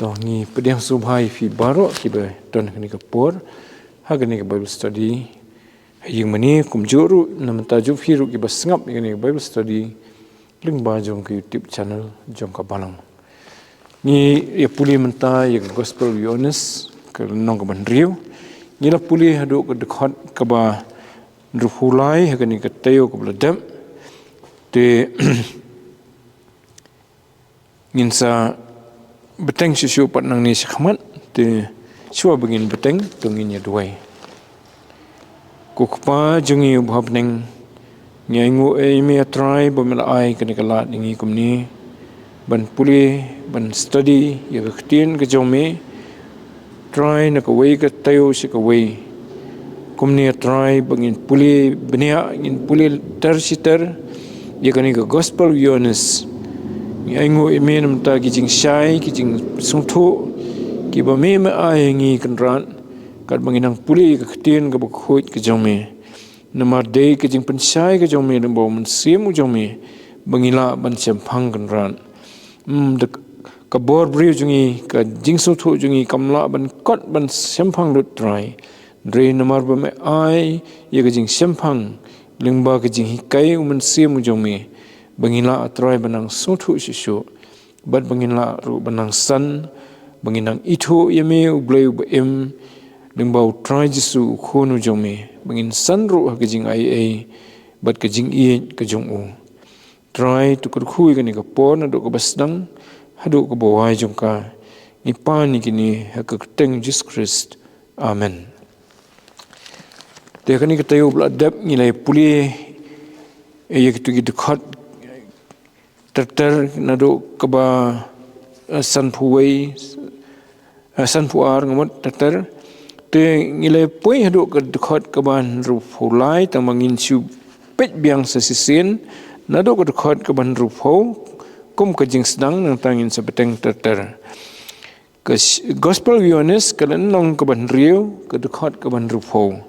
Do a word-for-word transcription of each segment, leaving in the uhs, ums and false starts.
To ngi pdiang sngewbha ïa phi baroh kiba don ha kane ka por ha kane ka Bible study. Ha ïing mane kumjuh ruh na bynta jong phi ruh kiba sngap ïa kane ka Bible study lyngba jong ka YouTube channel jong ka balang. Ngi ïa pule mynta ïa ka Gospel Ïoannis ka lynnong kaba hynriew. Ngi la pule haduh ka dkhot kaba hynriewphew lai ha kane ka taïew kaba la dep. Te ngin sa bteng shuh shuh pat nangne shakhmat, te shuwa ba ngin bteng to ngin ïa duwai. Ko Kpa jong ngi uba ha bneng, ngi ainguh ïa me A Trai ba me la ai kane ka lad ïa ngi kumne ban pule, ban study ïa ka ktien ka jong me, Trai, na kawei ka taïew sha kawei. Kumne A Trai ba ngin pule bniah, ngin pule ter shi ter ïa kane ka Gospel Ïoannis. Ngi ainguh ïa me na bynta ki jingshai, ki jingsngewthuh kiba me me ai ïa ngi Kynrad, katba ngi nang pule ïa ka ktien kaba khuid ka jong me. Namar dei ka jingpynshai ka jong me lyngba u Mynsiem u jong me ba ngi lah ban shemphang Kynrad. Ym da ka bor briew jong ngi, ka jingsngewthuh jong ngi kam lah ban kot ban shemphang lut Trai. Hynrei namar ba me ai ïa ka jingshemphang lyngba ka jinghikai u Mynsiem u jong me, ba ngin lah Trai ban nang sngewthuh shuh shuh, bad ba ngin lah ruh ban nang san, ba ngin nang ithuh ïa me U Blei uba im, lyngba U Trai Jisu U Khun u jong me, ba ngin san ruh ha ka jingaiei bad ka jingïeit ka jong u. Trai, to kyrkhu ïa kane ka por naduh kaba sdang haduh kaba wai jong ka. Ngi pan ïa kine ha ka kyrteng Jisu Khrist. Amen. Te kane ka taïew ba la dep ngi la pule ïa kitu ki dkhot ter ter naduh kaba, eh, sanphew wei, eh, sanphew ar, nga mut ter ter. Te ngi la poi haduh ka dkhot kaba hynriewphew lai, tang ba ngin shu peit biang sa shisien naduh ka dkhot kaba hynriewphew kum ka jingsdang, nangta ngin sa bteng ter ter. Ka sh-, Gospel Ïoannis ka lynnong kaba hynriew, ka dkhot kaba hynriewphew.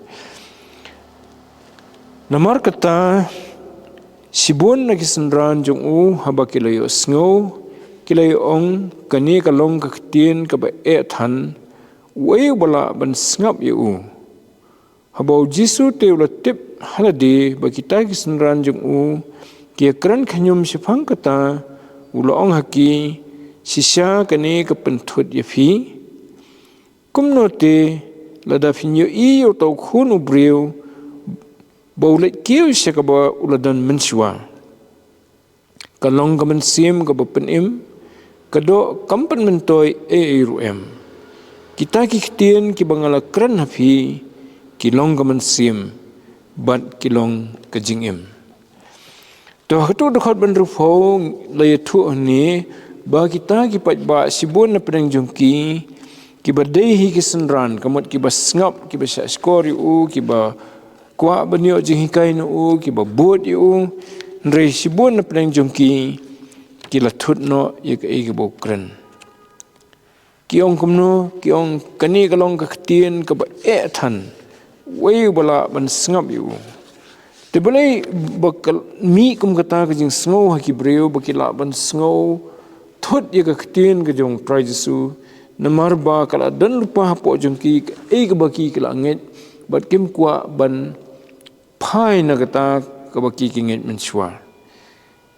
Namar kata, shibun na ki synran jong u haba ki la ïohsngew, ki la ïa-ong, kane ka long ka ktien kaba eh than, uei uba lah ban sngap ïa u? Haba U Jisu te u la tip ha lade ba kita ki synran jong u ki ïakren khñium shaphang kata, u la ong ha ki, shisha kane ka pynthut ïa phi. Kumno te, lada phin ïohi ïa uta u Khun u briew ba u leit kiew sha kaba u la don mynshuwa. Ka long ka mynsiem kaba pynim, ka doh kam pynmyntoi ei ei ruh em. Kita ki ktien kiba nga la kren ha phi, ki long ka mynsiem, bad ki long ka jingim. To ha katu ka dkhot ba hynriewphew la ïathuh hangne ba kita ki paidbah shibun na pdeng jong ki, kiba dei hi ki synran, ka mut kiba sngap, kiba shahshkor ïa u, kiba kwah ban ïoh jinghikai na u, kiba bud ïa u, hynrei shibun na pdeng jong ki, ki la thut noh ïa kaei kaba u kren. Ki ong kumno, ki ong kane ka long ka ktien kaba eh than, uei uba lah ban sngap ïa u? Te balei ba ka mih kum kata ka jingsngew ha ki briew ba ki lah ban sngew thut ïa ka ktien ka jong Trai Jisu, namar ba ka la don lypa hapoh jong ki kaei kaba ki, ki la ngeit, bad kim kwah ban phai na kata kaba ki, ki ngeit mynshuwa.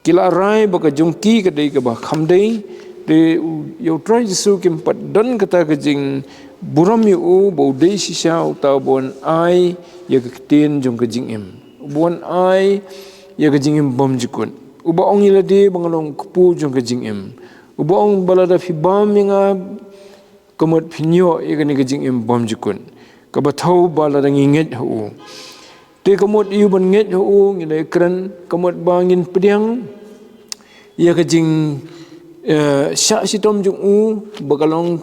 Ki la rai ba ka jong ki ka dei kaba kham dei, te u, ïa U Trai Jisu kim pat don kata ka jingburom ïa u ba u dei shisha uta uba wan ai ïa ka ktien jong ka jingim. Uba wan ai ïa ka jingim bymjukut. Uba ong ïa lade ba nga long u kpu jong ka jingim. Uba ong ba lada phi bam ïa nga, ka mut phin ïoh ïa kane ka jingim bymjukut. Kaba thew ba lada ngi ngeit ha u. Te ka mut ïa u ban ngeit ha u, ngi la kren, ka mut ba ngin pdiang ïa ka jing, eh, shah shitom jong u, ba ka long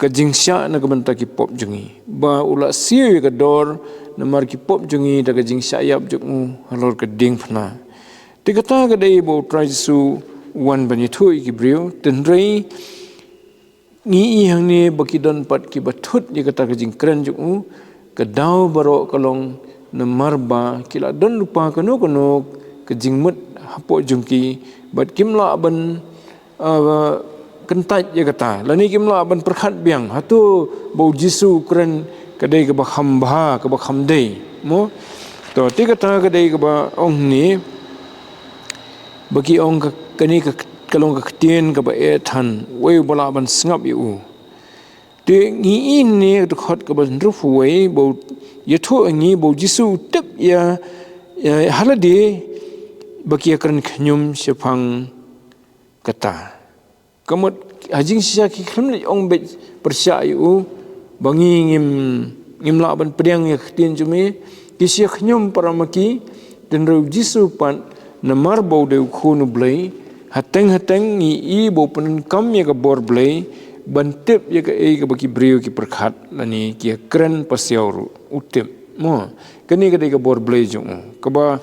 ka jingshah na ka bynta ki pop jong ngi. Ba u la siew ïa ka dor namar ki pop jong ngi da ka jingshah ïap jong u halor ka diengphna. Te kata ka dei ba U Trai Jisu u wan ban ïathuh ïa ki briew, te hynrei ngi i hangne ba ki don pat kiba thut ïa kata ka jingkren jong u, ka daw baroh ka long namar ba ki la don lypa kano kano ka jingmut hapoh jong ki, bad kim lah ban, ah, kyntait ïa kata. Lane kim lah ban pyrkhat biang. Hato ba u Jisu u kren ka dei kaba kham bha, kaba kham dei. Mo? To, te kata ka dei kaba ong hangne. Ba ki ong ka, kane ka, ka long ka ktien kaba eh than. Wei uba lah ban sngap ïa u. Te ngi i hangne ka dkhot kaba hynriewphew wei, ba u ïathuh ha ngi, ba u Jisu u tip ïa, ïa, ha lade, ba ki ïakren khñium shaphang kata. Ka mut, ha jingshisha ki khlem leit ong beit pyrshah ïa u, ba ngi ngim, ngim lah ban pdiang ïa ka ktien jong me, ki shu ïa khñium para ma ki, te hynrei u Jisu pat, namar ba u dei u khun u Blei, hateng hateng ngi i ba u pyndonkam ïa ka bor Blei, ban tip ïa kaei kaba ki briew ki pyrkhat, lane ki ïakren pasiaw ruh, u tip. Mo, kane ka dei ka bor Blei jong u. Kaba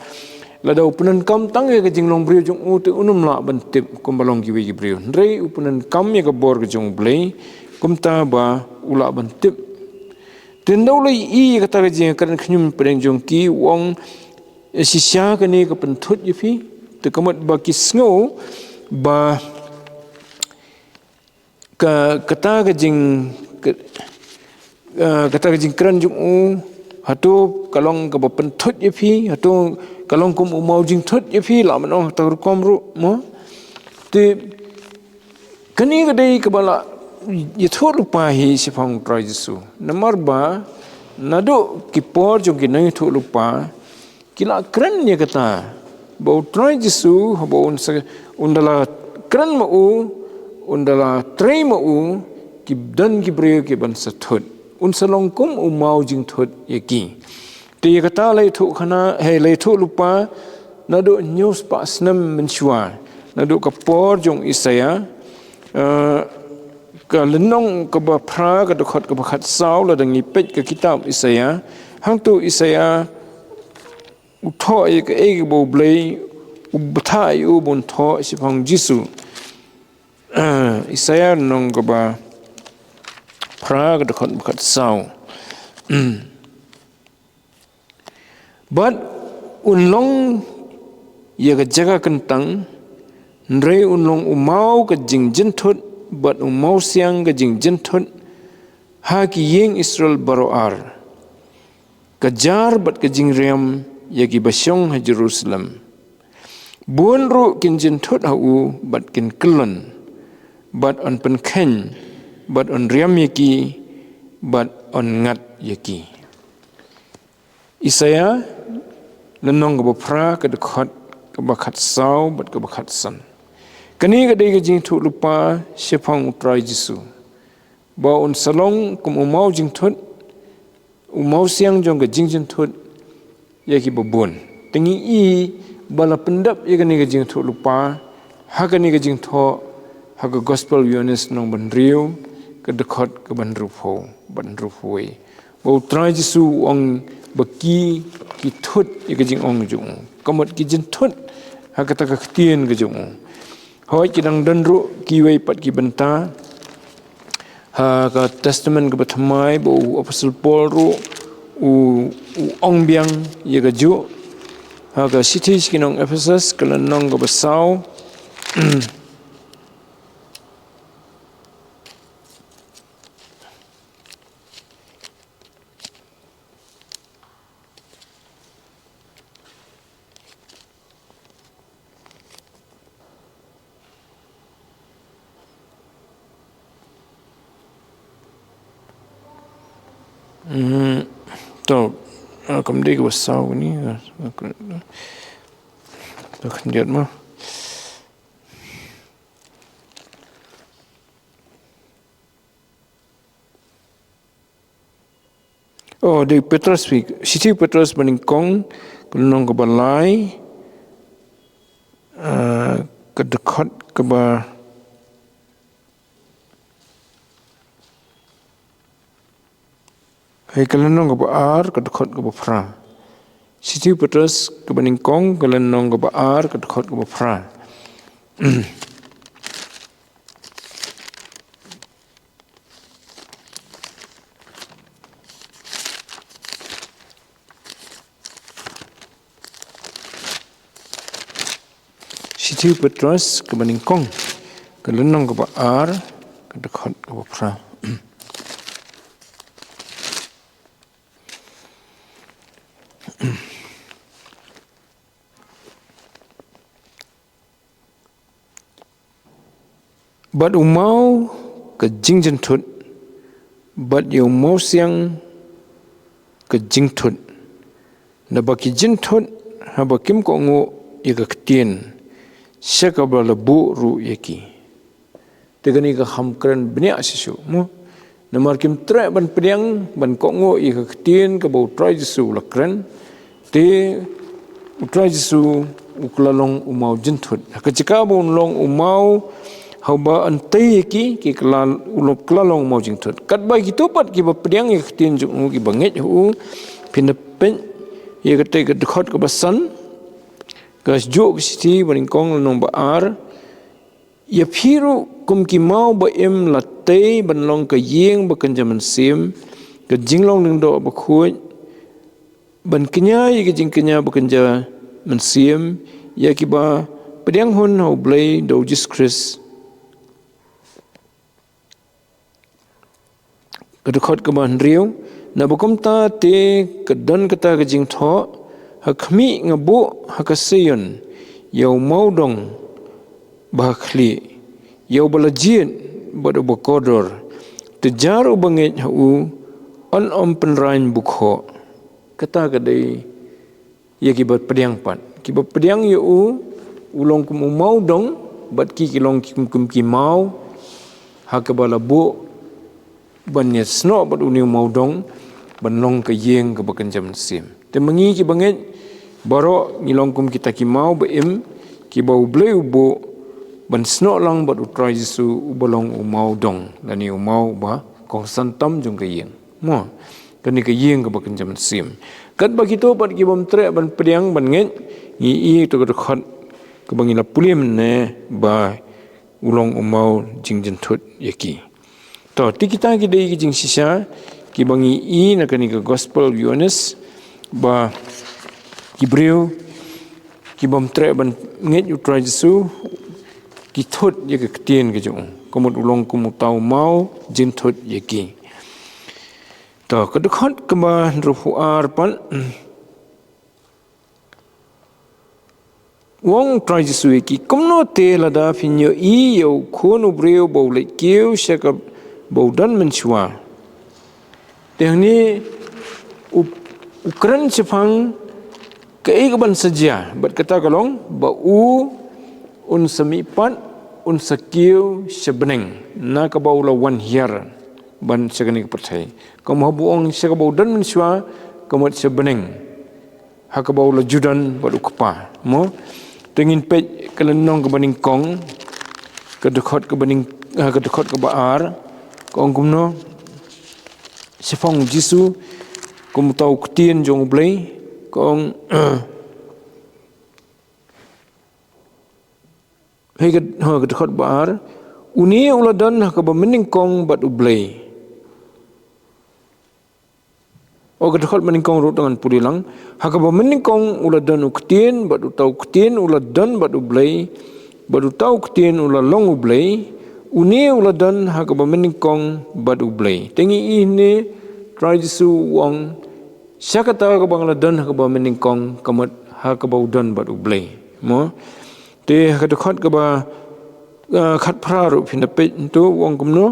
lada u pyndonkam tang ïa ka jinglong briew jong u te un ym lah ban tip kumba long kiwei ki briew. Hynrei u pyndonkam ïa ka bor ka jong u Blei, kumta ba u lah ban tip. Te ynda u la i ïa kata ka jingïakren khñium pdeng jong ki u ong, eh, shisha kane ka pynthut ïa phi. Te ka mut ba ki sngew ba ka, kata ka jing, ka, eh, kata ka jingkren jong u, hato ka long kaba pynthut ïa phi, hato ka long kum u maw jingthut ïa phi, lah ban ong kata ka rukom ruh, mo? Te, kane ka dei kaba la ïathuh lypa hi shaphang u Trai Jisu. Namar ba, naduh ki por jong ki nongïathuh lypa, ki la kren ïa kata. Ba u Trai Jisu, haba un sa, un da la kren ma u, un da la trei ma u, ki don ki briew ki ban sa thut. Un sa long kum u maw jingthut ïa ki. Te ïa kata la ïathuh khana, hei la ïathuh lypa, naduh hynñiew spah snem mynshuwa. Naduh ka por jong u Isaïah, eh, ka lynnong kaba phra ka dkhot kaba khatsaw lada ngi peit ka kitab Isaïah. Hangto u Isaïah u thoh ïa kaei kaba u Blei u bthah ïa u ban thoh shaphang u Jisu. Isaïah lynnong kaba phra ka dkhot ba khatsaw. Bad un long ïa ka jaka kyntang, hynrei un long u maw ka jingjynthut, bad u mawsiang ka jingjynthut, ha ki ïing Israel baroh ar. Ka jar bad ka jingriam ïa ki ba shong ha Jerusalem. Bun ruh kin jynthut ha u bad kin kyllon, bad yn pynkheiñ, bad yn riam ïa ki, bad yn ngat ïa ki. Isaïah, lynnong kaba phra ka dkhot kaba khatsaw bad kaba khatsan. Kane ka dei ka jingïathuh lypa shaphang u Trai Jisu. Ba un sa long kum u maw jingthut, u mawsiang jong ka jingjynthut, ïa ki babun. Te ngi i ba la pyndep ïa kane ka jingïathuh lypa, ha kane ka jingthoh, ha ka Gospel u Ïoannis lynnong ba hynriew, ka dkhot kaba hynriewphew, bad hynriewphew wei. Ba u Trai Jisu u ong ba ki, ki thut ïa ka jingong jong u. Ka mut ki jynthut, ha kata ka ktien ka jong u. Hooid ki dang don ruh kiwei pat ki bynta. Ha ka Testament kaba thymmai ba u Apostle Paul ruh u, u ong biang ïa kajuh. Ha ka shithi sha ki nong Ephesus ka lynnong kaba saw. Hmm, to, ah, kam dei kaba saw kane, ah, to khyndiat mo. Oh, dei Petros phi, shithi Petros ba nyngkong, ka lynnong kaba lai, ah, ka dkhot kaba, hei ka lynnong kaba ar, ka dkhot kaba phra. Shithi Petros kaba nyngkong, ka lynnong kaba ar, ka dkhot kaba phra. Shithi Petros kaba nyngkong, Ka lynnong kaba ar, ka dkhot kaba phra. Bad u maw ka jingjynthut, bad ïa u mawsiang ka jingthut. Naba ki jynthut, haba kim kohnguh ïa ka ktien, sha kaba la buh ruh ïa ki. Te kane ka kham kren bniah shisha, mo. Namar kim treh ban pdiang, ban kohnguh ïa ka ktien kaba u Trai Jisu u la kren. Te u Trai Jisu u kylla long u maw jynthut. Ha ka jaka ba un long u maw, haba un tei ïa ki, ki kylla, u long kylla long u maw jynthut. Katba kito pat kiba pdiang ïa ka ktien jong u, kiba ngeit ha u, phin da peit ïa katei ka dkhot kaba san, ka juh ka shithi banyngkong lynnong ba ar, ïa phi ruh kum ki maw ba im la tei ban long ka ïing bakynja mynsiem, ka jinglong lyngdoh bakhuid, ban kñia ïa ka jingkñia bakynja mynsiem, ïa kiba pdiang hun ha u Blei da u Jisu Khrist. Ka dkhot kaba hynriew, naba kumta te ka don kata ka jingthoh, ha khmih nga buh ha ka Sion, ïa u mawdong ba ha khlieh, ïa uba la jied bad uba kordor, te jar uba ngeit ha u, un ym pynrain bukhoh. Kata ka dei ïa kiba pdiang pat. Kiba pdiang ïa u, u long kum u mawdong, bad ki ki long ki kum, kum ki maw, ha kaba la buh ban ïasnoh bad une u mawdong, ban long ka ïing kaba kynja mynsiem. Te ma ngi kiba ngeit, baroh ngi long kum kita ki maw ba im, kiba u Blei u buh, ban snoh lang bad u Trai Jisu uba long u mawdong, lane u maw uba kongsan tam jong ka ïing. Mo, kane ka ïing kaba kynja mynsiem. Katba kito pat kibym treh ban pdiang ban ngeit, ngi i to ka dkhot kaba ngi la pule mynne ba u long u maw jingjynthut ïa ki. To, te kita ki dei ki jingshisha kiba ngi i na kane ka gospel Ïoannis ba ki briew kibym treh ban ngeit u Trai Jisu ki thut ïa ka ktien ka jong u. Ka mut u long kum uta u maw jynthut ïa ki. To, ka dkhot kaba hynriewphew ar pat. U ong u Trai Jisu ïa ki, kumno te lada phin ïohi ïa u khun u briew ba u leit kiew sha kaba u don mynshuwa. Te hangne u, u kren shaphang kaei kaban sa jia, bad kata ka long ba u un sa mihpat, un sa kiew sha bneng, na kaba u la wan hiar ban sha kane ka pyrthei. Kum haba u ong sha kaba u don mynshuwa, ka mut sha bneng, ha kaba u la ju don bad u Kpa. Mo, te ngin peit ka lynnong kaba nyngkong, ka dkhot kaba nyng-, ha, ka dkhot kaba ar, ka ong kumno shaphang u Jisu kum uta u ktien jong u Blei, ka ong, hei ka, ha, ka dkhot ba ar, une u la don ha kaba mynnyngkong bad u Blei. O, ka dkhot mynnyngkong ruh te ngan pule lang. Ha kaba mynnyngkong u la don u ktien, bad uta u ktien u la don bad u Blei, bad uta u ktien u la long u Blei, une u la don ha kaba mynnyngkong bad u Blei. Te ngi i hangne, Trai Jisu u ong, sha kata kaba nga la don ha kaba mynnyngkong, ka mut ha kaba u don bad u Blei. Mo? Te ha ka dkhot kaba, ah, khatphra ruh phin da peit hangto u ong kumno.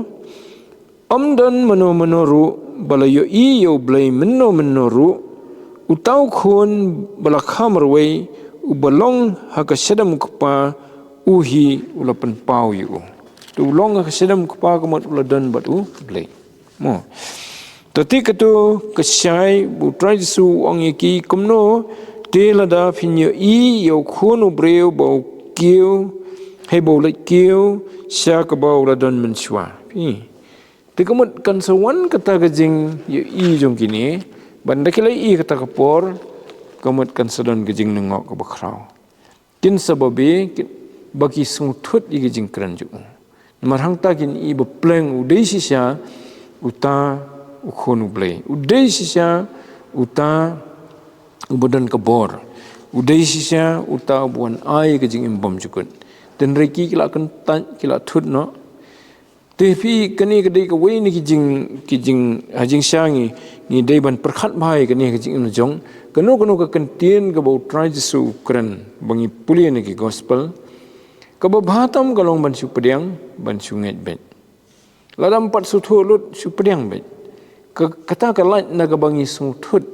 Ym don mano mano ruh ba la ïohi ïa u Blei mynno mynno ruh, uta u khun ba la kha marwei, uba long ha ka shadem u Kpa, u hi u la pynpaw ïa u. Te u long ha ka shadem u Kpa ka mut u la don bad u Blei. Mo. Te te kato ka shai ba u Trai Jisu u ong ïa ki kumno, te lada phin ïohi ïa u khun u briew ba u kiew, hei ba u leit kiew sha kaba u la don mynshuwa. Phi. Te ka mut kan sa wan kata ka jingïohi jong kine, ban da ki la ïohi kata ka por, ka mut kan sa don ka jinglyngngoh kaba khraw. Kin sa babe, kin, ba ki sngewthuh ïa ka jingkren jong u. Namar hangta kin i ba pleng u dei shisha uta u khun u Blei. U dei shisha uta uba don ka bor. U dei shisha uta uba wan ai ka jingim bymjukut. Tynrai ki ki la kyntait, ki la thut noh. Te phi, kane ka dei kawei na ki jing, ki jing, ha jingshisha ngi, ngi dei ban pyrkhat bha ïa kane ka jingim jong. Kano kano ka kyntien kaba U Trai Jisu u kren ba ngi pule na ki gospel. Kaba bha tam ka long ban shu pdiang, ban shu ngeit beit. Lada ym pat sngewthuh lut shu pdiang beit. Ka, kata ka lait na kaba ngi sngewthuh.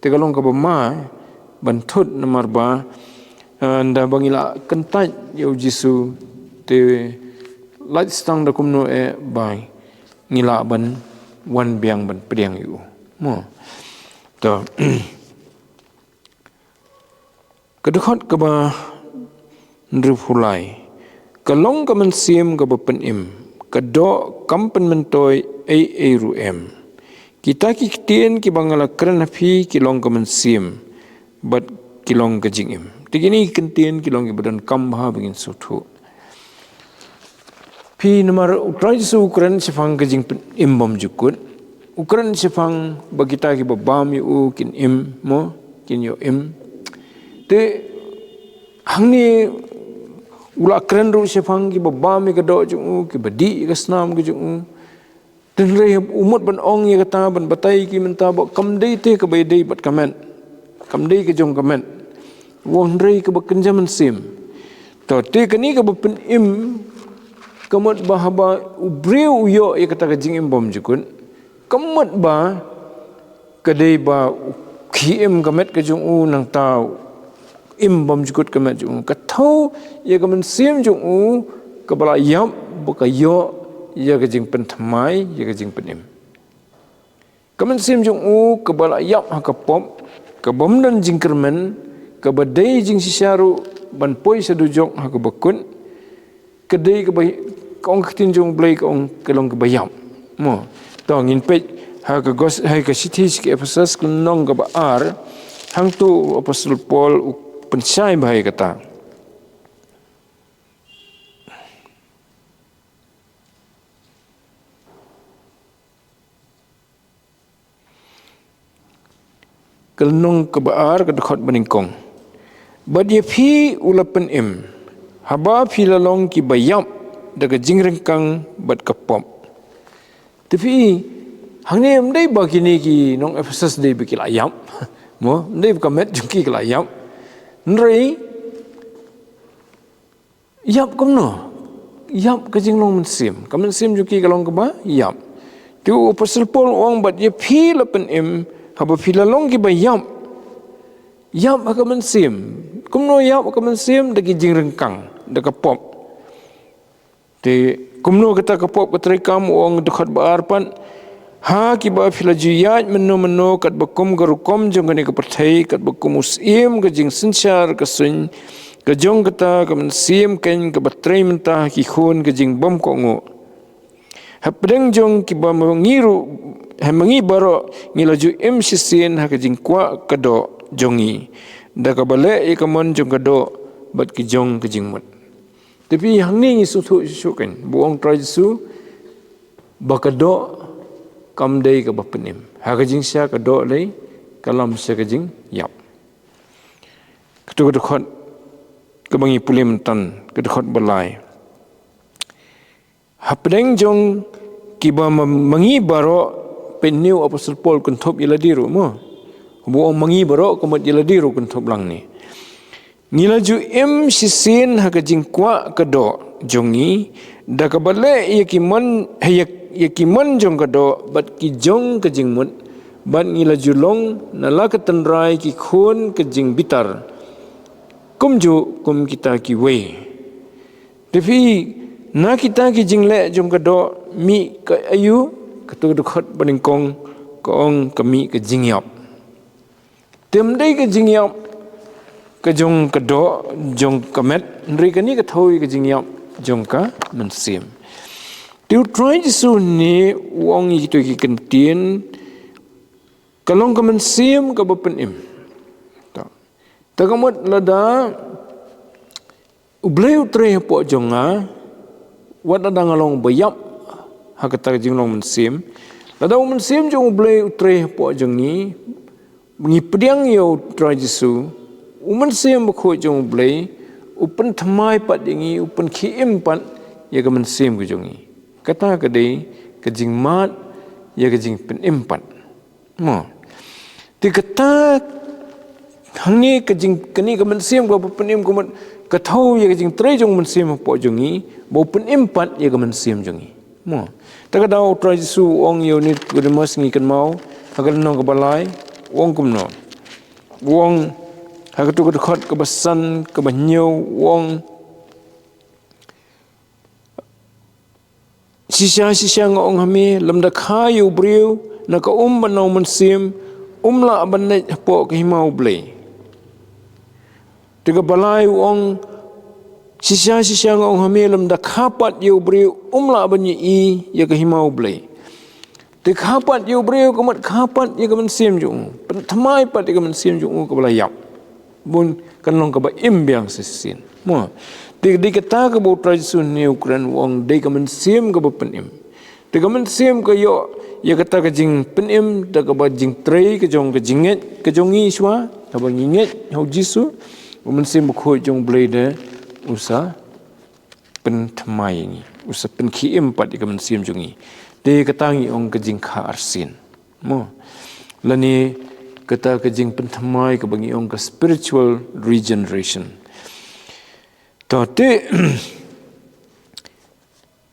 Te ka long kaba ma, ban thut namar ba, eh, ynda ba ngi la kyntait ïa U Jisu, te lait stang da kumno eh ba ngi lah ban wan biang ban pdiang ïa u. Mo. To. Ka dkhot kaba hynriewphew lai. Ka long ka mynsiem kaba pynim. Ka doh kam pynmyntoi ei ei ruh em. Kita ki ktien kiba nga la kren ha phi ki long ka mynsiem bad ki long ka jingim. Te kine ki ktien ki long kiba donkam bha ba ngin sngewthuh. Phi, namar U Trai Jisu u kren shaphang ka jingpynim bymjukut. U kren shaphang ba kita kiba bam ïa u kin im mo, kin ïoh im. Te hangne u la kren ruh shaphang kiba bam ïa ka doh jong u, kiba dih ïa ka snam ka jong u. Te hynrei u mut ban ong ïa kata, ban batai ki mynta ba kam dei te kaba ïadei bad ka met. Kam dei ka jong ka met. U ong hynrei kaba kynja mynsiem. To, te kane kaba pynim, ka mut ba haba u briew u ïoh ïa kata ka jingim bymjukut, ka mut ba ka dei ba u khie im ka met ka jong u, nangta u im bymjukut ka met jong u. Ka thew ïa ka mynsiem jong u kaba la ïap, ba ka ïoh ïa ka jingpynthymmai, ïa ka jingpynim. Ka mynsiem jong u kaba la ïap ha ka pop, kabym don jingkyrmen, kaba dei jingshisha ruh ban poi sha dujok ha kaba kut, ka dei kaba, ka ong ka ktien jong U Blei, ka ong ka long kaba ïap. Mo. To, ngin peit ha ka gos-, ha ka shithi sha ki Ephesus, ka lynnong kaba ar, hangto u Apostol Paul u pynshai bha ïa kata. Ka lynnong kaba ar, ka dkhot banyngkong. Bad ïa phi u la pynim, haba phi la long kiba ïap da ka jingryngkang bad ka pop. Te phi, hangne ym dei ba kine ki nong Ephesus dei ba ki la ïap. Mo, ym dei ba ka met jong ki ka la ïap. Hynrei, ïap kumno? Ïap ka jinglong mynsiem. Ka mynsiem jong ki ka long kaba ïap. Te u Apostol Paul u ong bad ïa phi la pynim, haba phi la long kiba ïap. Ïap ha ka mynsiem. Kumno ïap ha ka mynsiem? Da ki jingryngkang, da ka pop. Te kumno kata ka pop ka treikam? U ong dkhot ba ar pat. Ha kiba phi la ju ïaid mynno mynno katba kum ka rukom jong kane ka pyrthei, katba kum u syiem ka jingsynshar ka suiñ, ka jong kata ka mynsiem keiñ kaba trei mynta ha ki khun ka jingbymkohnguh. Hapdeng jong kiba ma ngi ruh, ha ma ngi baroh ngi la ju im shisien ha ka jingkwah ka doh jong ngi, da kaba leh ïa ka mon jong ka doh bad ki jong ka jingmut. Te phi, hangne ngi sngewthuh shuh shuh keiñ ba u ong Trai Jisu ba ka doh kam dei kaba pynim. Ha ka jingshisha ka doh lei ka lam sha ka jingïap. Kato ka dkhot kaba ngi pule mynta, ka dkhot ba lai. Hapdeng jong kiba ma, ma ngi baroh, pynïoh u Apostol Paul kynthup ïa lade ruh mo. Ba u ong ma ngi baroh, ka mut ïa lade ruh kynthup lang ne. Ngi la ju im shisien ha ka jingkwah ka doh jong ngi, da kaba leh ïa ki mon, ha ïa, ïa ki mon jong ka doh bad ki jong ka jingmut, bad ngi la ju long na la ka tynrai ki khun ka jingbitar, kumjuh kum kita kiwei. Te phi, na kita ki jingleh jong ka doh mih ka aïu? Kato ka dkhot banyngkong ka ong ka mih ka jingïap. Te ym dei ka jingïap ka jong ka doh, jong ka met, hynrei kane ka thew ïa ka jingïap jong ka mynsiem. Te u Trai Jisu ne u ong ïa kito ki kyntien, ka long ka mynsiem kaba pynim. Ta, ta ka mut lada U Blei u trei hapoh jong nga, wat lada nga long ba ïap ha kata ka jinglong mynsiem. Lada u Mynsiem jong U Blei u trei hapoh jong ngi, ngi pdiang ïa u Trai Jisu, u Mynsiem Bakhuid jong U Blei U pynthymmai pat ïa ngi, u pynkhie im pat ïa ka mynsiem ka jong ngi. Kata ka dei ka jingmad ïa ka jingpynim pat. Mo. Te kata hangne ka jing, kane ka mynsiem kaba pynim ka mut ka thew ïa ka jingtrei jong mynsiem hapoh jong ngi, ba u pynim pat ïa ka mynsiem jong ngi. Mo. Ta ka daw u Trai Jisu u ong ïa u Nikodemus, ngi kynmaw ha ka lynnong kaba lai, u ong kumno. U ong ha katu ka dkhot kaba san, kaba hynñiew, u ong, shisha shisha nga ong ha me, lymda kha ïa u briew na ka um bad na u mynsiem, um lah ban leit hapoh ka hima U Blei. Te kaba lai u ong, shisha shisha nga ong ha me, lymda kha pat ïa u briew, um lah ban ïohi ïa ka hima U Blei. Te kha pat ïa u briew ka mut kha pat ïa ka mynsiem jong u, pynthymmai pat ïa ka mynsiem jong u kaba la ïap, bun kan long kaba im biang shisien. Mo. Te dei kata kaba u Trai Jisu ne u kren, u ong dei ka mynsiem kaba pynim. Te ka mynsiem ka ïoh ïa kata ka jingpynim da kaba jingtrei ka jong ka jingngeit ka jong ngi shuwa, kaba ngi ngeit ha u Jisu, u Mynsiem Bakhuid jong U Blei de u sa pynthymmai ïa ngi, u sa pynkhie im pat ïa ka mynsiem jong ngi. Te kata ngi ong ka jingkha arsien. Mo. Lane kata ka jingpynthymmai kaba ngi ong ka spiritual regeneration. To te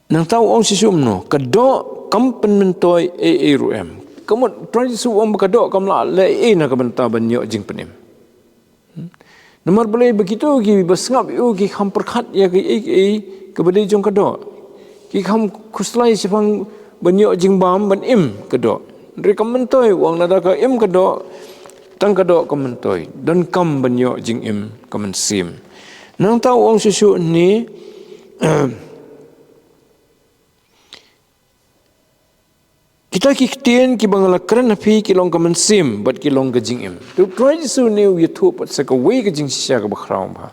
nangta u ong shisha kumno, ka doh kam pynmyntoi ei ei ruh em. Ka mut Trai Jisu u ong ba ka doh kam lah leh ei ei na ka bynta ban ïoh jingpynim. Hmm? Namar balei ba kito kiba sngap ïa u ki kham pyrkhat ïa kiei kiei kaba dei jong ka doh. Ki kham khuslai shaphang ban ïoh jingbam ban im ka doh. Hynrei kam myntoi, u ong lada ka im ka doh, tang ka doh kam myntoi. Donkam ban ïoh jingim ka mynsiem. Nangta u ong shisha ne, kita ki ktien kiba nga la kren ha phi ki long ka mynsiem bad ki long ka jingim. Te u Trai Jisu ne u ïathuh pat sa kawei ka jingshisha kaba khraw bha,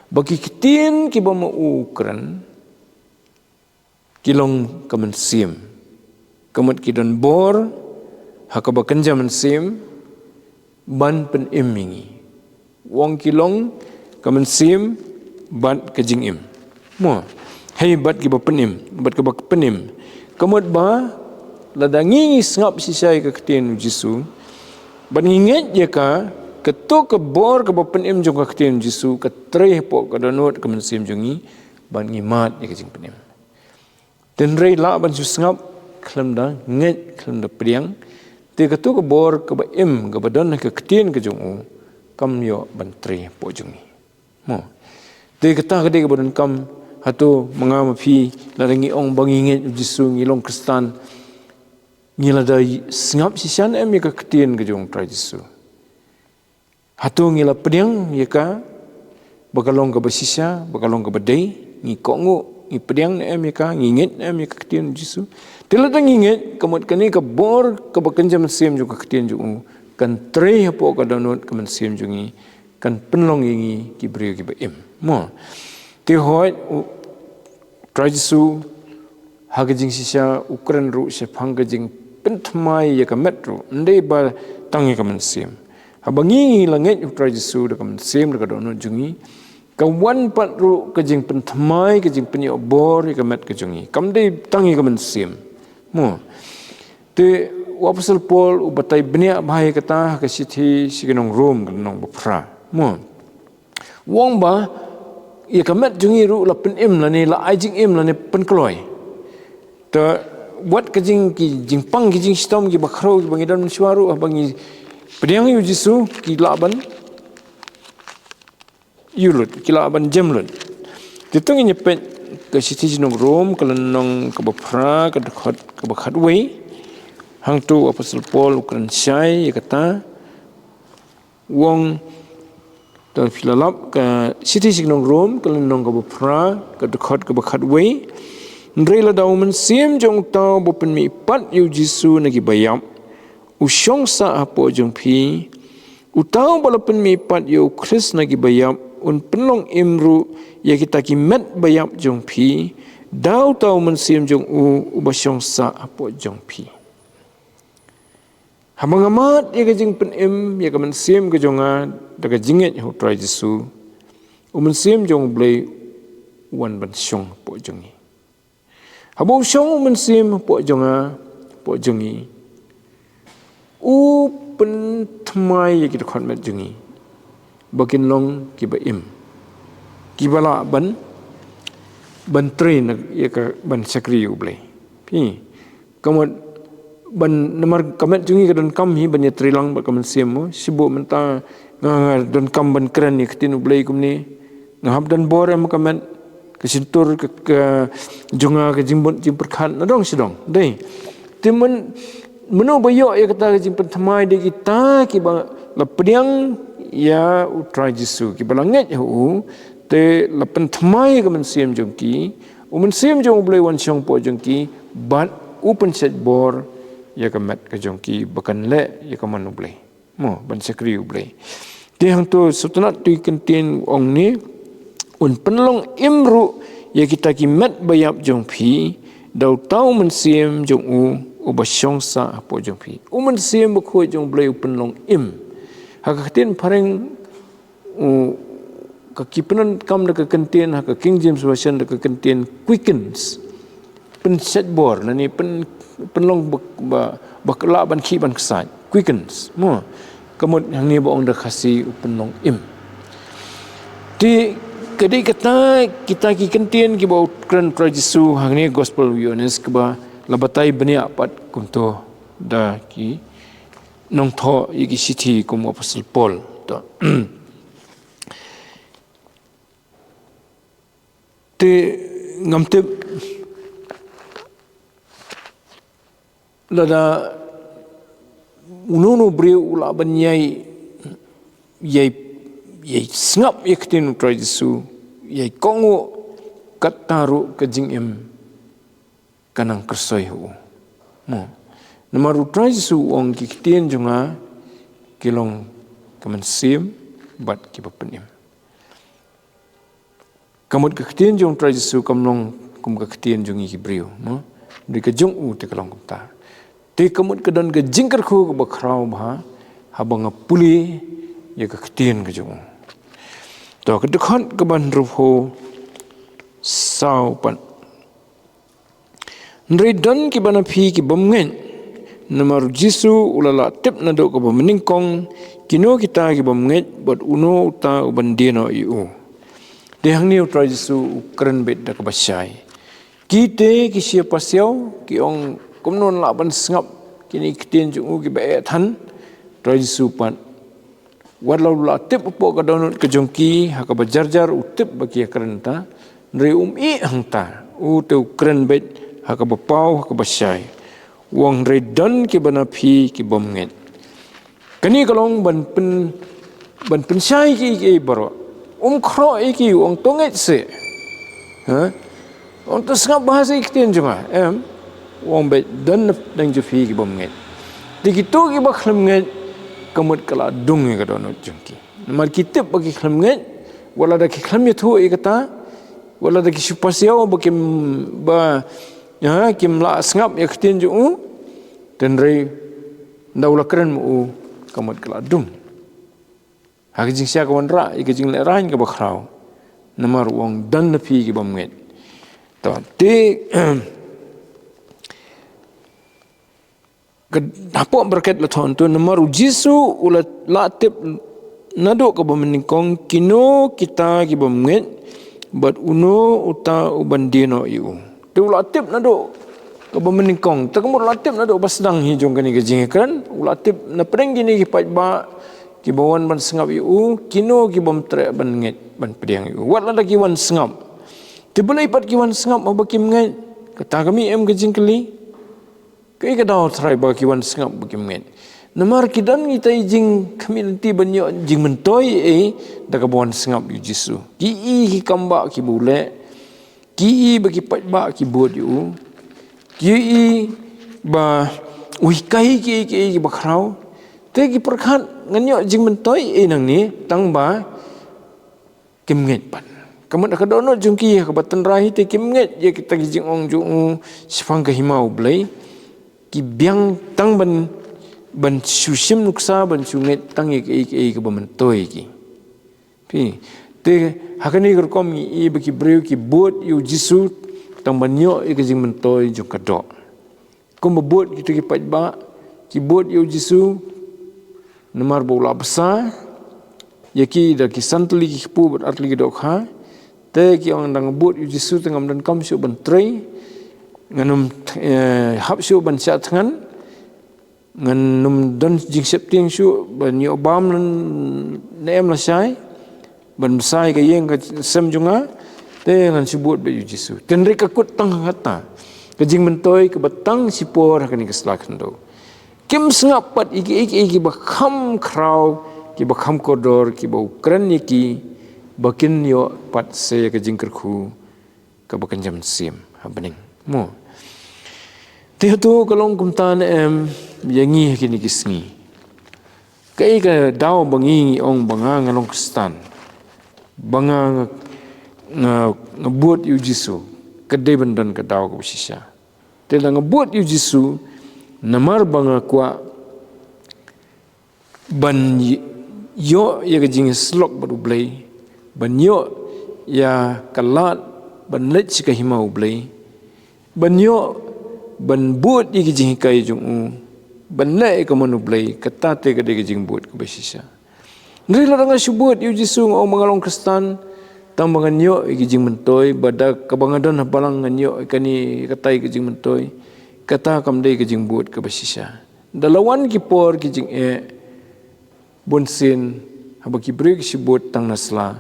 ba ki ktien kiba ma u kren ki long ka mynsiem. Ka mut ki don bor ha kaba kynja mynsiem ban pynim ïa ngi. U ong ki long ka mynsiem bad ka jingim. Mo. Hei bad kiba pynim, bad kiba pynim. Ka mut ba lada ngi ngi sngap shisha ïa ka ktien u Jisu, bad ngi ngeit ïa ka, kato ka bor kaba pynim jong ka ktien u Jisu ka trei hapoh ka dohnud ka mynsiem jong ngi, bad ngi mad ïa ka jingpynim. Te hynrei lah ban shu sngap khlem da ngeit, khlem da pdiang, te kato ka bor kaba im kaba don ha ka ktien ka jong u kam ïoh ban trei hapoh jong ngi. Mo. Te kata ka dei kaba donkam, hato ma nga ma phi, lada ngi ong ba ngi ngeit u Jisu, ngi long Khristan, ngi la da sngap shisha ne em ïa ka ktien ka jong u Trai Jisu? Hato ngi la pdiang ïa ka ba ka long kaba shisha, ba ka long kaba dei? Ngi kohnguh, ngi pdiang ne em ïa ka, ngi ngeit ne em ïa ka ktien u Jisu? Te lada ngi ngeit, ka mut kane ka bor kaba kynja mynsiem jong ka ktien jong u kan trei hapoh ka dohnud ka mynsiem jong ngi, kan pynlong ïa ngi ki briew kiba im. Mo. Te hooid, u Trai Jisu ha ka jingshisha u kren ruh shaphang ka jingpynthymmai ïa ka met ruh, ym dei ba tang ïa ka mynsiem. Haba ngi ngi la ngeit u Trai Jisu da ka mynsiem, da ka dohnud jong ngi, ka wan pat ruh ka jingpynthymmai, ka jingpynïoh bor ïa ka met ka jong ngi. Kam dei tang ïa ka mynsiem. Mo. Te u Apostol Paul u batai bniah bha ïa kata ha ka shithi sha ki nong Rom, ka lynnong ba phra. Mo. U ong ba ïa ka met jong ngi ruh la pynim lane la ai jingim lane pynkloi. Te wat ka jing, ki jingpang, ki jingshitom kiba khraw kiba ngi don mynshuwa ruh, haba ngi pdiang ïa u Jisu, ki lah ban ïuh lut, ki lah ban jem lut. Te to ngin ïa peit ka shithi sha ki nong Rom, ka lynnong kaba phra, ka dkhot kaba khatwei. Hangto u Apostol Paul u kren shai ïa kata. U ong, to phi la lap, ka shithi sha ki nong Rom, ka lynnong kaba phra, ka dkhot kaba khatwei. Hynrei lada u mynsiem jong uta uba pynmihpat ïa u Jisu na kiba ïap u shong sah hapoh jong phi, uta uba la pynmihpat ïa u Khrist na kiba ïap un pynlong im ruh ïa kita ki met ba ïap jong phi da uta u mynsiem jong u uba shong sah hapoh jong phi. Haba nga mad ïa ka jingpynim ïa ka mynsiem ka jong nga da ka jingngeit ha u Trai Jisu, U Mynsiem jong U Blei u wan ban shong hapoh jong ngi. Haba u shong U Mynsiem hapoh jong nga, hapoh jong ngi, u pynthymmai ïa ki dkhot met jong ngi ba kin long kiba im, kiba lah ban, ban trei na ïa ka, ban shakri ïa U Blei. Phi, ka mut ban, namar ka met jong ngi ka donkam hi ban ïatrei lang bad ka mynsiem, mo. Shibun mynta nga, nga donkam ban kren ïa ka ktien U Blei kumne. Nga hap don bor em ha ka met, ka shyntur, ka, ka jong nga, ka jingbun jingpyrkhat nadong shadong. Dei. Te myn, mynno ba ïoh ïa kata ka jingpynthymmai? Dei kita kiba la pdiang ïa U Trai Jisu, kiba la ngeit ha u, te la pynthymmai ïa ka mynsiem jong ki, U Mynsiem jong U Blei u wan shong hapoh jong ki, bad u pynshait bor ïa ka met ka jong ki ba kan leh ïa ka mon U Blei, mo, ban shakri U Blei. Te hangto sngewtynnad, tu ïa ka ktien u ong ne, un pynlong im ruh ïa kita ki met ba ïap jong phi da uta U Mynsiem jong u, uba shong sah hapoh jong phi. U Mynsiem Bakhuid jong U Blei u pynlong im. Ha ka ktien phareng, u, ka, ki pyndonkam da ka kyntien, ha ka King James Version, da ka kyntien quickens. Pynshait bor, lane pyn, pynlong ba, ba, ba lah ban khih ban ksaid. Quickens, mo. Ka mut hangne ba ong da Khasi u pynlong im. Te ka dei kata, kita ki kyntien kiba u kren U Trai Jisu hangne Gospel u Ïoannis, kaba la batai bniah pat kumto da ki nongthoh ïa ki shithi kum u Apostol Paul. To. Te ngam tip lada uno uno u briew u lah ban ïai, ïai, ïai sngap ïa ka ktien U Trai Jisu, ïai kohnguh, kata ruh ka jingim ka nang kyrsoi ha u. Mo. Namar U Trai Jisu u ong, ki ktien jong nga ki long ka mynsiem bad kiba pynim. Ka mut ka ktien jong U Trai Jisu kam long kum ka ktien jong ngi ki briew, mo. Dei ka jong u te ka long kumta. Te ka mut ka don ka jingkyrkhu kaba khraw bha haba nga pule ïa ka ktien ka jong u. To, ka dkhot kaba hynriewphew saw pat. Hynrei don kiba na phi ki bym ngeit. Namar U Jisu u la lah tip naduh kaba mynnyngkong kino kita ki bym ngeit bad uno uta uban die noh ïa u. Te hangne U Trai Jisu u kren beit da kaba shai. Ki te ki shepasiaw ki ong, kumno ngi lah ban sngap kine ki ktien jong u kiba eh than. U Trai Jisu pat, wat la u la tip hapoh ka dohnud ka jong ki ha kaba jar jar, u tip ba ki ïakren ta, hynrei um ïeh hangta, u te u kren beit ha kaba paw, ha kaba shai. U ong, hynrei don kiba na phi ki bym ngeit. Kane ka long ban pyn, ban pynshai ïa ki, ïa ki baroh. Um khroh ïa ki, u ong to ngeit seh. Ha? Ong to sngap bha seh ïa ki ktien jong nga, em? U ong beit don na pdeng jong phi ki bym ngeit. Te kito kiba khlem ngeit, ka mut ka la dung ïa ka dohnud jong ki. Namar ki tip ba ki khlem ngeit, wat lada ki khlem ïathuh ïa kata, wat lada ki shepasiaw ba kim, ba, ha, kim lah sngap ïa ka ktien jong u, te hynrei ynda u la kren ma u, ka mut ka la dung. Ha ka jingshisha ka wanrah ïa ka jinglehrain kaba khraw. Namar u ong don na phi ki bym ngeit. To, te, ka, hapoh bracket la thoh hangto, namar U Jisu u la lah tip naduh kaba mynnyngkong kino kita ki bym ngeit bad uno uta uban die noh ïa u. Te u la tip naduh kaba mynnyngkong. Te ka mut u la tip naduh ba sdang hi jong kane ka jingïakren, u la tip na pdeng kine ki paidbah kiba wan ban sngap ïa u, kino ki bym treh ban ngeit ban pdiang ïa u. Wat lada ki wan sngap, te balei pat ki wan sngap haba kim ngeit? Kata ka mih em ka jingkylli. Kaei ka daw, Trai, ba ki wan sngap ba kim ngeit? Namar ki don kita ki jingkhmih lynti ban ïoh jingmyntoi, eh, da kaba wan sngap ïa U Jisu. Ki ïohi ki kam ba kiba u leh. Ki ïohi ba ki paidbah ki bud ïa u. Ki ïohi ba u hikai kiei kiei kiba khraw. Te ki pyrkhat, ngan ïoh jingmyntoi ei nangne, tang ba kim ngeit pat. Ka mut ha ka dohnud jong ki, ha kaba tynrai hi te kim ngeit ïa kita ki jingong jong u shaphang ka hima U Blei. Ki biang tang ban, ban shu shim nuksa, ban shu ngeit tang ïa kiei kiei kaba myntoi ïa ki. Phi, Te ha kane ka rukom ngi i ba ki briew ki bud ïa u Jisu tang ban ïoh ïa ka jingmyntoi jong ka doh. Kumba bud kito ki paidbah, ki bud ïa u Jisu namar ba u la bsa ïa ki da ki san tylli ki kpu bad ar tylli ki dohkha. Te ki ong, da nga bud ïa u Jisu te ngam donkam shuh ban trei, ngan ym, eh, hap shuh ban shah thngan, ngan ym don jingsheptieng shuh ban ïoh bam ne em lashai, ban bsa ïa ka ïing ka sem jong nga. Te ngan shu bud bad ïa u Jisu. Te hynrei ka kut tang ha kata ka jingmyntoi kaba tang shipor ha kane ka sla khyndew. Kim sngap pat ïa kiei kiei kiba kham khraw, kiba kham kordor, kiba u kren ïa ki, ba kin ïoh pat sa ïa ka jingkyrkhu kaba kynja mynsiem ha bneng. Mo. Te hato ka long kumta ne em ïa ngi ha kine ki sngi? Kaei ka daw ba ngi ngi ong ba nga nga long Khristan, ba nga nga, nga, nga bud ïa u Jisu? Ka dei ban don ka daw kaba shisha. Te lada nga bud ïa u Jisu namar ba nga kwah ban ï-, ïoh ïa ka jingïasyllok bad U Blei, ban ïoh ïa ka lad ban leit sha ka hima U Blei, ban ïoh ban bud ïa ka jinghikai jong u, ban leh ïa ka mon U Blei, kata te ka dei ka jingbud kaba shisha. Hynrei lada nga shu bud ïa u Jisu, nga ong ba nga long Khristan, tang ba ngan ïoh ïa ka jingmyntoi, ba da kaba nga don ha balang ngan ïoh ïa kane katai ka jingmyntoi, kata kam dei ka jingbud kaba shisha. Da la wan ki por ki jingeh, bunsien haba ki briew ki shibud tang na sla,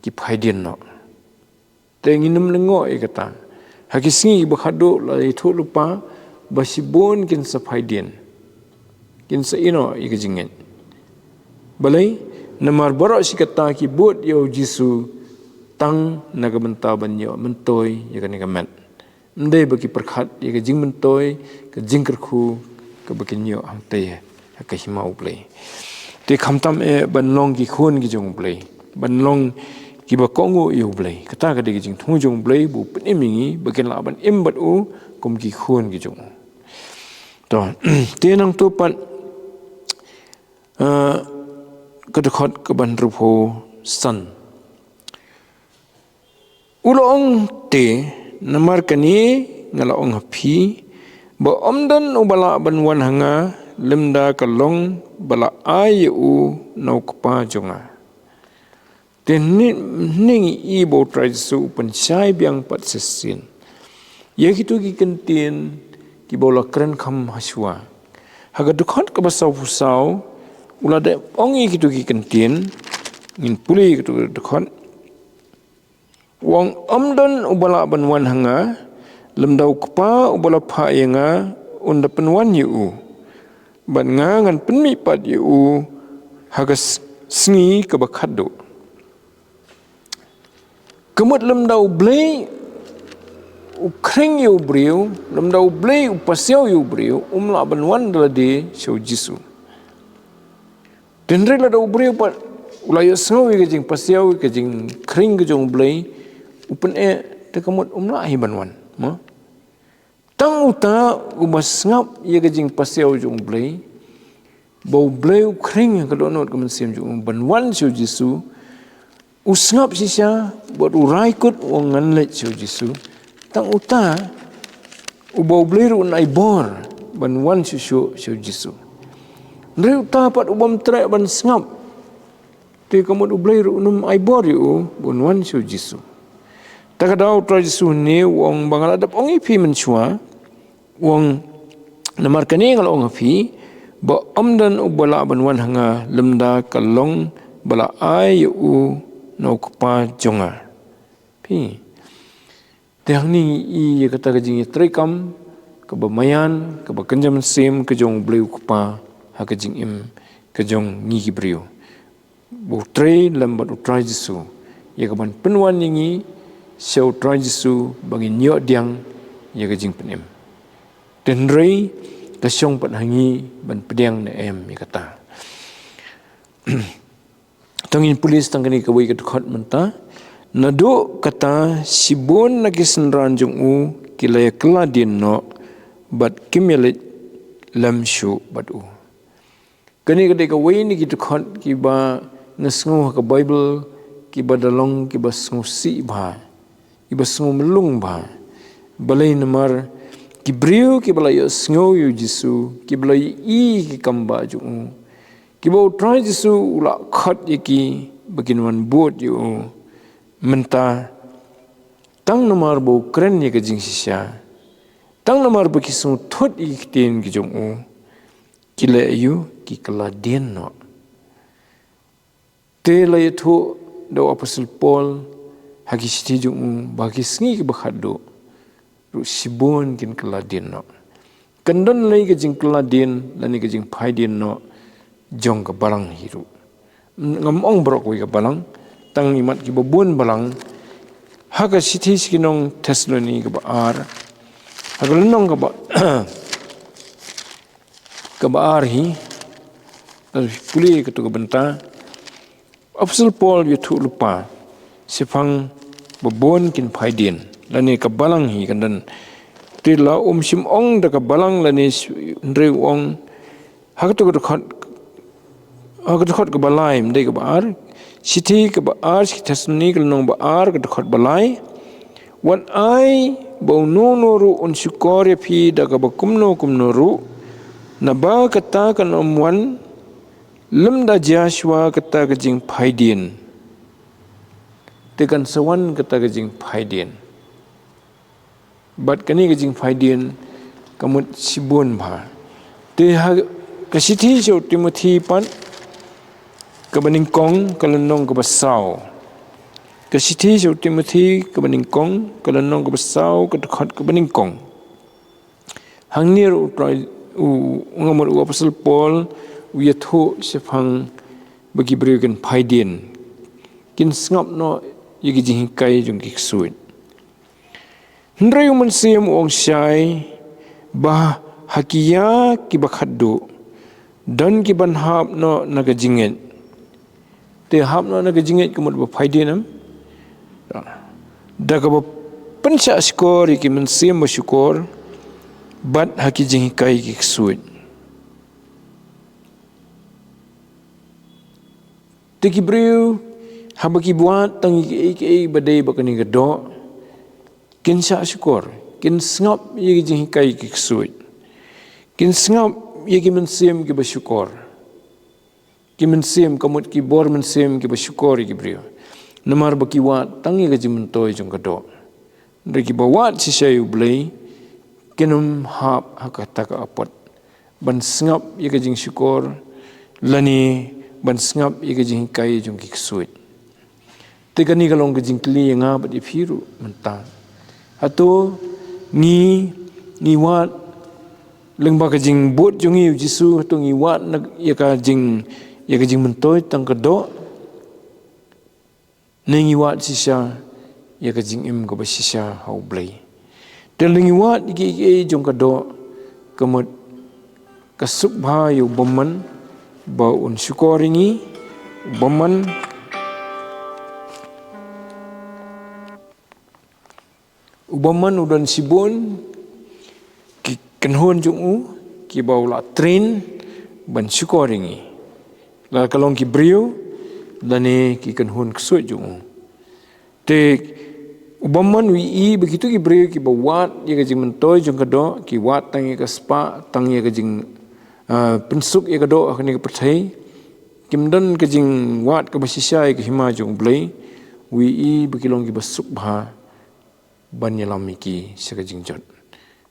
ki phai dien noh. Te ngin ym lyngngoh ïa kata. Ha ki sngi ba khadduh la ïathuh lypa ba shibun kin sa phai dien, kin sa ïeh noh ïa ka jingngeit. Balei? Namar baroh shi katta ki bud ïa u Jisu tang na ka bynta ban ïoh myntoi ïa kane ka met. Ym dei ba ki pyrkhat ïa ka jingmyntoi, ka jingkyrkhu kaba kin ïoh hangtei ha ka hima U Blei. Te khamtam eh ban long ki khun ki jong U Blei, ban long kiba kohnguh ïa U Blei. Kata ka dei ka jingthmu jong U Blei ba u pynim ïa ngi ba kin lah ban im bad u kum ki khun ki jong u. To, te nangta pat, eh, ka dkhot kaba hynriewphew san. U la ong, te namar kane nga la ong ha phi ba ym don uba lah ban wan ha nga lymda ka long ba la ai ïa u na u Kpa jong nga. Te hynne, hynne ngi i ba u Trai Jisu u pynshai biang pat shisien ïa kito ki kyntien kiba u la kren kham hashwa. Ha ka dkhot kaba sawphew saw u la dep ong ïa kito ki kyntien. Ngin pule ïa kito ki dkhot. U ong, ym don uba lah ban wan ha nga lymda u Kpa uba la phah ïa nga un da pynwan ïa u. Bad nga ngan pynmih pat ïa u ha ka s-, sngi kaba khatduh. Ka mut lymda U Blei u khring ïa u briew, lymda U Blei u pasiaw ïa u briew, um lah ban wan da lade sha u Jisu. Te hynrei lada u briew pat u la ïohsngew ïa ka jingpasiaw, ïa ka jingkhring ka jong U Blei, u pyneh, te ka mut um lah hi ban wan. Mo? Tang uta uba sngap ïa ka jingpasiaw jong U Blei, ba U Blei u khring ha ka dohnud ka mynsiem jong u ban wan sha u Jisu, u sngap shisha bad u rai kut u ong ngan leit sha u Jisu. Tang uta uba U Blei ruh un ai bor ban wan shuh shuh sha u Jisu. Hynrei uta pat u bym treh ban sngap, te ka mut U Blei ruh un ym ai bor ïa u ban wan sha u Jisu. Ta ka daw u Trai Jisu hynne u ong ba nga la dep ong ïa phi mynshuwa, u ong, namar kane nga la ong ha phi ba ym don uba lah ban wan ha nga lymda ka long ba la ai ïa u na u Kpa jong nga. Phi. Te hangne ngi i ïa kata ka jingïatreikam kaba maïan, kaba kynja mynsiem ka jong U Blei u Kpa ha ka jingim ka jong ngi ki briew. Ba u trei lem bad u Trai Jisu ïa ka ban pynwan ïa ngi sha u Trai Jisu ba ngin ïoh pdiang ïa ka jingpynim. Te hynrei ka shong pat ha ngi ban pdiang ne em ïa kata. To ngin pule tang kane kawei ka dkhot mynta. Naduh kata shibun na ki synran jong u ki la ïakylla dien noh bad kim ïaleit lem shuh bad u. Kane ka dei kawei na ki dkhot kiba nga sngew ha ka Baibl kiba da long kiba sngewsih bha, kiba sngewmlung bha. Balei? Namar ki briew kiba la ïohsngew ïa u Jisu, kiba la ïohi ki kam ba jong u, kiba u Trai Jisu u la khot ïa ki ba kin wan bud ïa u. Mynta tang namar ba u kren ïa ka jingshisha, tang namar ba ki sngewthuh ïa ki ktien ki jong u, ki leh aïu? Ki kylla dien noh. Te la ïathuh da u Apostol Paul ha ki shithi jong u ba ha ki sngi kiba khatduh ruh shibun kin kylla dien noh. Kan don lei ka jingkylla dien lane ka jingphai dien noh jong ka balang hi ruh. Ngam ong baroh kawei ka balang, tang imat kiba bun balang. Ha ka shithi sha ki nong Thessaloni kaba ar, ha ka lynnong kaba kaba ar hi, pule kato ka bynta, Apostol Paul u ïathuh lypa shaphang ba bun kin phai dien, lane ka balang hi kan don. Te la um shym ong da ka balang lane sh-, hynrei u ong ha kato ka dkhot, ha ka dkhot kaba lai, ym dei kaba ar. Shithi kaba ar sha ki Thessaloni, ka lynnong ba ar, ka dkhot ba lai. Wat ai ba uno uno ruh un shukor ïa phi da kaba kumno kumno ruh, naba kata kan ym wan lymda jia shuwa kata ka jingphai dien. Te kan sa wan kata ka jingphai dien. Bad kane ka jingphai dien ka mut shibun bha. Te ha ka shithi sha u Timothi pat, kaba nyngkong, ka lynnong kaba saw. Ka shithi sha u Timothi kaba nyngkong, ka lynnong kaba saw, ka dkhot kaba nyngkong. Hangne ruh u Trai, u, u nga mut u Apostol Paul u ïathuh shaphang ba ki briew kin phai dien, kin sngap noh ïa ki jinghikai jong ki ksuid. Hynrei u Mynsiem u ong shai ba ha kiei kiba khatduh don kiban hap noh na ka jingngeit. Te hap noh na ka jingngeit ka mut ba phai dien, em? Da kaba pynshah shukor ïa ki mynsiem ba shukor bad ha ki jinghikai ki ksuid. Te ki briew haba ki wad tang ïa kiei kiei ba dei bad kane ka doh, kin shah shukor, kin sngap ïa ki jinghikai ki ksuid, kin sngap ïa ki mynsiem kiba shukor. Ki mynsiem, ka mut ki bor mynsiem kiba shukor ïa ki briew. Namar ba ki wad tang ïa ka jingmyntoi jong ka doh. Hynrei kiba wad shisha ïa u Blei kin ym hap ha kata ka apot ban sngap ïa ka jingshukor lane ban sngap ïa ka jinghikai jong ki ksuid. Te kane ka long ka jingkylli ïa nga bad ïa phi ruh mynta. Hato ngi, ngi wad lyngba ka jingbud jong ngi ïa u Jisu, hato ngi wad na ïa ka jing, ïa ka jingmyntoi tang ka doh? Ne ngi wad shisha ïa ka jingim kaba shisha ha u Blei? Te lada ngi wad ïa kiei kiei jong ka doh, ka mut ka suk bha ïa u bymman ba un shukor ïa ngi, u bymman, u bymman u don shibun ki kynhun jong u kiba u la train ban shukor ïa ngi. Lada ka long ki briew lane ki kynhun ksuid jong u. Te u bymman u ïohi ba kito ki briew kiba wad ïa ka jingmyntoi jong ka doh, ki wad tang ïa ka spah, tang ïa ka jing, ah, pynsuk ïa ka doh ha kane ka pyrthei, kim don ka jingwad kaba shisha ïa ka hima jong u Blei, u ïohi ba ki long kiba suk bha ban ïalam ïa ki sha ka jingjot.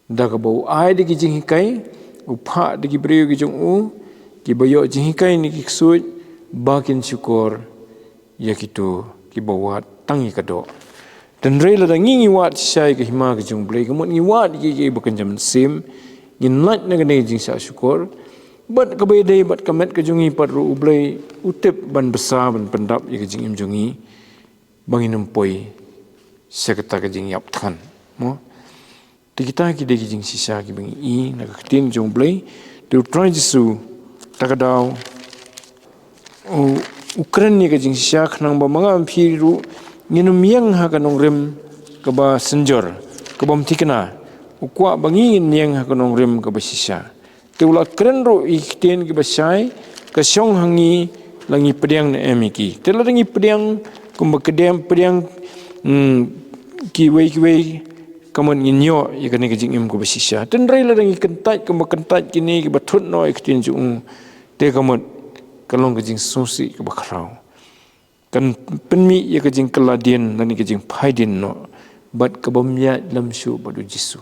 Da kaba u ai da ki jinghikai, u phah da ki briew ki jong u kiba ïoh jinghikai na ki ksuid ba kin shukor ïa kito kiba wad tang ïa ka doh. Hynrei lada ngi, ngi wad shisha ïa ka hima ka jong u Blei, ka mut ngi wad ïa kiei kiei ba kynja mynsiem, ngin lait na kane ka jingshah shukor. Bad kaba ïadei bad ka met ka jong ngi pat ruh, u Blei u tip ban bsa, ban pyndap ïa ka jingim jong ngi ba ngin ym poi sha kata ka jingïap thngan, mo? Te kita ki dei ki jingshisha kiba ngi i na ka ktien jong u Blei. Te u Trai Jisu, kata ka daw u, u kren ïa ka jingshisha khnang ba ma nga ma phi ruh ngin ym ïeng ha ka nongrim kaba synjor, kaba ym thikna. U kwah ba ngi ngin ïeng ha ka nongrim kaba shisha. Te u la kren ruh ïa ki ktien kiba shai, ka shong ha ngi la ngi pdiang ne em ïa ki. Te lada ngi pdiang, Kumba kdem pdiang, mm, kiwei kiwei, ka mut ngin ïoh ïa kane ka jingim kaba shisha. Hynrei lada ngi kyntait, kumba kyntait kine kiba thut noh ïa ka ktien jong u, te ka mut ka long ka jingsngewsih kaba khraw. Kan pynmih ïa ka jingkylla dien lane ka jingphai dien noh bad ka bym ïaid lem shuh bad u Jisu.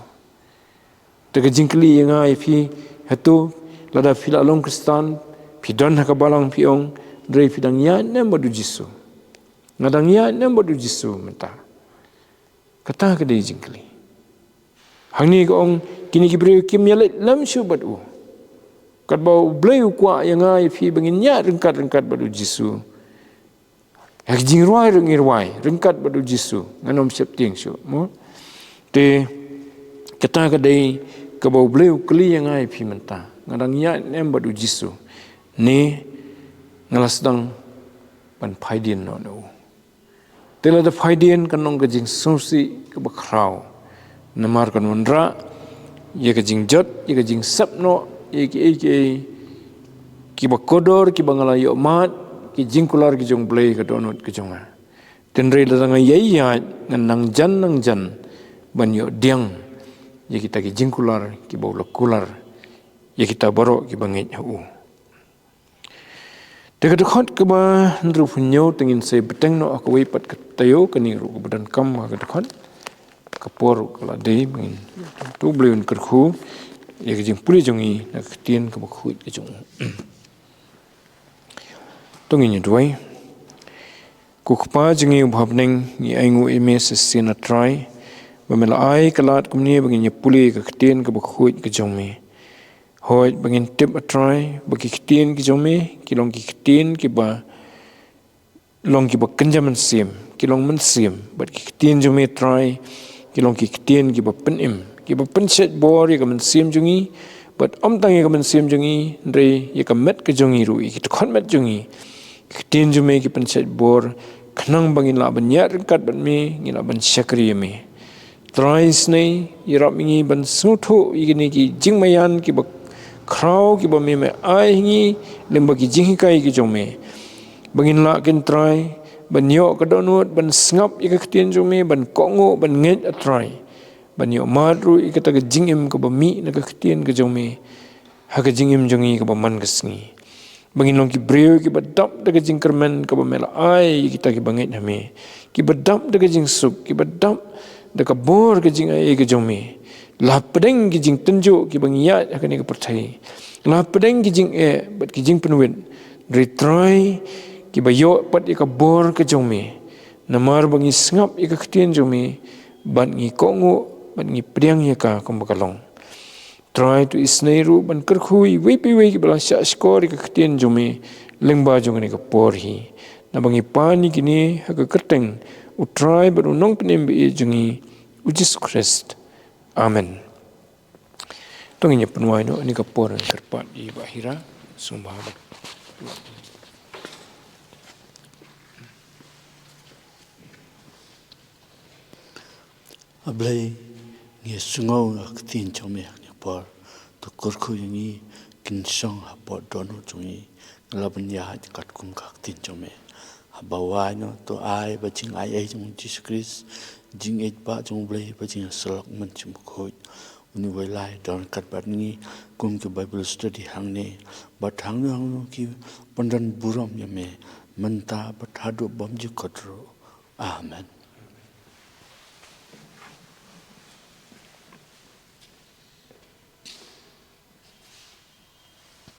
Te ka jingkylli ïa nga ïa phi, hato lada phi la long Khristan, phi don ha ka balang phi ong, hynrei phi dang ïaid ne em bad u Jisu? Nga dang ïaid ne em bad u Jisu mynta? Kata ka dei jingkylli. Hangne ka ong, kine ki briew kim ïaleit lem shuh bad u. Katba U Blei u kwah ïa nga ïa phi ba ngin ïaid ryngkat ryngkat bad u Jisu. Ha ka jingrwai ruh ngi rwai ryngkat bad u Jisu, ngan ym sheptieng shuh, mo. Te kata ka dei kaba U Blei u kylli ïa nga ïa phi mynta. Nga dang ïaid ne em bad u Jisu, ne nga la sdang ban phai dien noh na u? Te lada phai dien kan long ka jingsngewsih kaba khraw. Namar kan wanrah ïa ka jingjot, ïa ka jingsep noh ïa kiei kiei kiba kordor, kiba nga la ïoh mad, ki jingkular ki jong U Blei ha ka dohnud ka jong nga. Hynrei lada nga ïai ïaid, ngan nang jan nang jan ban ïoh diang ïa kita ki jingkular kiba u la kular ïa kita baroh kiba ngeit ha u. Te ka dkhot kaba hynriewphew hynñiew te ngin sa bteng noh ha kawei pat ka taïew, kane ruh kaba donkam ha ka dkhot. Ka por ruh ka la dei, ba ngin, to U Blei un kyrkhu ïa ka jingpule jong ngi na ka ktien kaba khuid ka jong u. To ngin ïa duwai. Ko Kpa jong ngi uba ha bneng, ngi ainguh ïa me shisien, A Trai, ba me la ai ka lad kumne ba ngin ïa pule ïa ka ktien kaba khuid ka jong me. Hooid, ba ngin tip, A Trai, ba ki ktien ki jong me ki long ki ktien kiba long kiba kynja mynsiem, ki long mynsiem, bad ki ktien jong me, Trai, ki long ki ktien kiba pynim, kiba pynshait bor ïa ka mynsiem jong ngi, bad ym tang ïa ka mynsiem jong ngi, hynrei ïa ka met ka jong ngi ruh, ïa ki dkhot met jong ngi. Ki ktien jong me ki pynshait bor, khnang ba ngin lah ban ïaid ryngkat bad me, ngin lah ban shakri ïa me. Trai, isynei ïarap ïa ngi ban sngewthuh ïa kine ki jingmaïan kiba khraw kiba me me ai ha ngi lyngba ki jinghikai ki jong me. Ba ngin lah kin, Trai, ban ïoh ka dohnud ban sngap ïa ka ktien jong me, ban kohnguh, ban ngeit, A Trai. Ban ïoh mad ruh ïa kata ka jingim kaba mih na ka ktien ka jong me ha ka jingim jong ngi kaba man ka sngi. Ba ngin long ki briew kiba dap da ka jingkyrmen kaba me la ai ïa kita kiba ngeit ha me. Kiba dap da ka jingsuk, kiba dap da ka bor ka jingaiei ka jong me. La pdeng ki jingtynjuh kiba ngi ïaid ha kane ka pyrthei, la pdeng ki jingeh bad ki jingpynwit, hynrei, Trai, kiba ïoh pat ïa ka bor ka jong me. Namar ba ngi sngap ïa ka ktien jong me, bad ngi kohnguh, bad ngi pdiang ïa ka kumba ka long. Trai, to isynei ruh ban kyrkhu ïa iwei pa iwei kiba la shah shkor ïa ka ktien jong me lyngba jong kane ka por hi. Naba ngi pan ïa kine ha ka kyrteng U Trai bad U Nongpynim ba ïeit jong ngi, U Jisu Khrist. Amen. To ngin ïa pynwai noh, ha kane ka por ngan kyrpad ïa i Bah Hira, sngewbha. A Blei, ngi sngew ïa ka ktien jong me ha kane ka por. To kyrkhu ïa ngi, kin shong hapoh dohnud jong ngi, ngi lah ban ïaid katkum ka ktien jong me. Haba wai noh, to ai ba jingaiei jong U Jisu Khrist, jingïeit ba jong U Blei, bad jingïasyllok Mynsiem Bakhuid, un ïa wai lai don ryngkat bad ngi kum ki Bible study hangne, bad hangno hangno ki pyndonkam burom ïa me, mynta bad haduh bymjukut kot ruh. Amen.